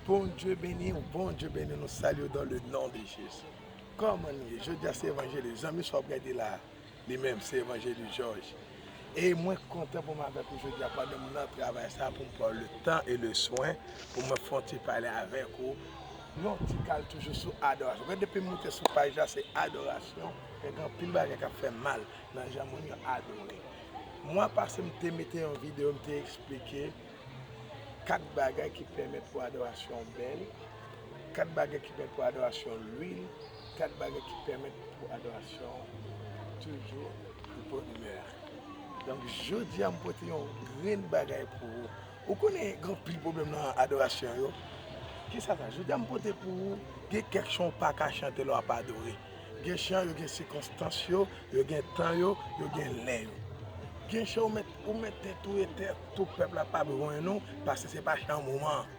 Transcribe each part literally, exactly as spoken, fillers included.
Bondye beni w, Bondye beni w, nou salye w dans le nom de Jésus. Kòman nou ye? Jodi a se Evanjelis. Zanmi sa w ap gade la, li menm se Evanjelis Jòj. E mwen kontan pou m avèk ou jodi a pandan m nan travay sa pou m pran le tan e le swen pou mwen fè yon ti pale avèk ou. Yon ti kal toujou sou adorasyon. Gade depi m moute sou paj la se adorasyon. E gen anpil bagay k ap fè m mal nan jan moun yo adore. Mwa pase m te mete yon videyo, m te eksplike kat bagay ki pèmèt pou adorasyon bèl, kat bagay ki pèmèt pou adorasyon lwil, kat bagay ki pèmèt pou adorasyon toujou de bonne humeur. Donk, jodi a m pote yon grenn bagay pou ou. Ou konnen gen anpil pwoblèm nan adorasyon yo. Kisa sa? Jodi a m pote pou ou, gen kèk chan w pa ka chante lè w ap adore. Gen chan yo gen sikonstans yo, yo gen tan yo, yo gen lè yo. Gen chan ou mèt, ou mèt tèt ou etè, tout pèp la pa bezwen nou, paske se pa chan moman an.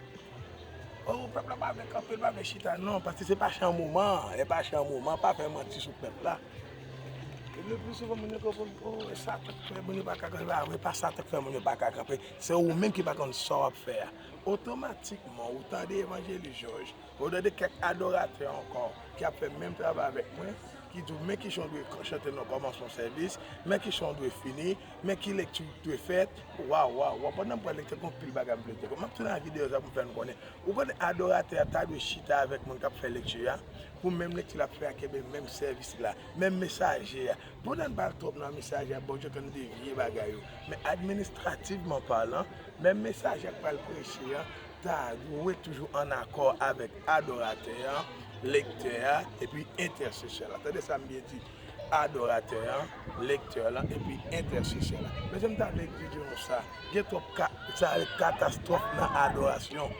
Oh, pèp la pa vle kanpe, l pa vle chita, non, paske se pa chan moman an, e pa chan moman an, pa fè manti sou pèp la. E le pli souvan, moun yo konprann, oh, e sa k fè moun yo pa ka kanpe, pa vre, pa sa k fè moun yo pa ka kanpe, se ou menm ki pa konn sa w ap fè a. Otomatikman, ou tande Evanjelis Jòj, ou tande kèk adoratè ankò ki ap fè menm travay avèk mwen, ki di w men kijan w dwe chante nan kòmansman sèvis, men kijan w dwe fini, men ki lekti k dwe fèt, waw, waw, waw, pandan m pran lekti, gen anpil bagay m vle di. M ap tounen nan videyo sa pou m fè nou konnen. Ou konnen adoratè a ta dwe chita avèk moun k ap fè lekti a, pou menm lekti l ap fè a kenbe menm sèvis la, menm mesaje a. Pandan n pa al twòp nan mesaje a, Bondye konn devye bagay yo. Men administrativman palan, menm mesaje a k pral preche a, ta dwe toujou an akò avèk adoratè a, lektè a, epi entèsesè la. Tande sa m byen di, adoratè a, lektè la, epi entèsesè la. Mezanmi, m ta vle di nou sa, gen twòp ka, sa rele katastwòf nan adorasyon.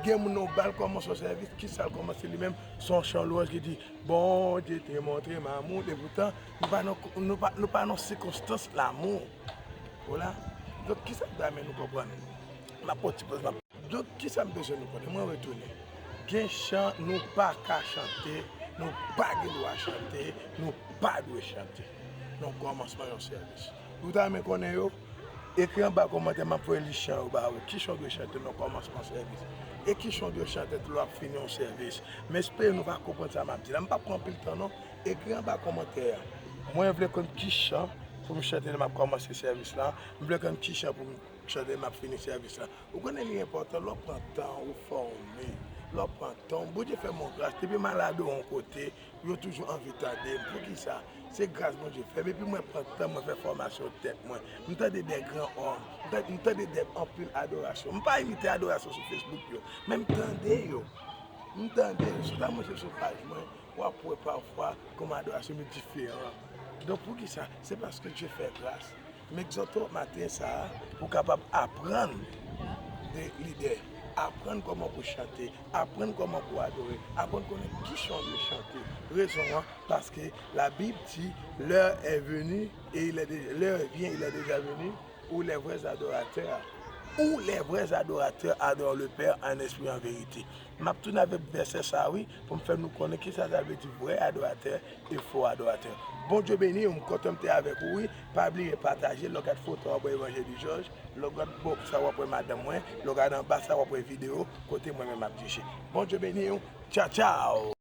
Gen moun nan w ba l kòmanse yon sèvis, kisa l kòmanse li menm? Se yon chan lwanj ki di, Bondye te montre m amou, epoutan, nou pa nan, nou pa, nou pa nan sikonstans lamou. Vwala. Donk, kisa k ta mennen nou konprann? M ap pran ti poz, m ap Donk, kisa m bezwen nou konnen? Mwen retounen. Gen chan nou pa ka chante, nou pa gen dwa chante, nou pa dwe chante nan kòmansman yon sèvis. Ou ta renmen konnen yo? Ekri anba kòmantè, m ap voye lis chan yo ba ou. Ki chan w dwe chante nan kòmansman sèvis? E ki chan w dwe chante tou lè w ap fini yon sèvis? M espere nou va konprann sa m ap di la. M p ap pran anpil tan non. Ekri anba kòmantè a. Mwen vle konn ki chan pou m chante lè m ap kòmanse sèvis la. M vle konn ki chan pou m chante lè m ap fini sèvis la. Ou konnen li enpòtan, lè w pran tan ou fòme, lè w pran tan w, Bondye fè m yon gras, depi m al adore yon kote, yo toujou anvi tande m. Poukisa? Se gras Bondye fè m, epi mwen pran tan mwen fè fòmasyon tèt mwen. M tande de gran òm, m tande, m tande de anpil adorasyon. M pa imite adorasyon sou Facebook yo, men m tande yo. M tande yo. Si w ta monte sou paj mwen, w ap wè pafwa kòman adorasyon m yo diferan. Donk, poukisa? Se paske Dye fè gras. M egzòte w maten sa a pou w kapab aprann de lidè, aprann kòman pou chante, aprann kòman pou adore, aprann konnen ki chan w dwe chante. Rezon an, paske Labib di, l'heure est venue et il est dé- l'heure vient, il est déjà venu, où les vrais adorateurs, où les vrais adorateurs adorent le Père en esprit et en vérité. M ap tounen avèk vèsè sa a, wi, pou m fè nou konnen kisa sa vle di vrè adoratè e fo adoratè. Bondye beni w, m kontan m te avèk ou, wi. Pa bliye pataje, lè w gade foto a, w ap wè Evanjelis Jòj, lè w gade bò sa, w ap wè madanm mwen, lè w gade anba sa, w ap wè videyo kote mwen menm m ap dirije. Bondye beni w, tchaw, tchaw!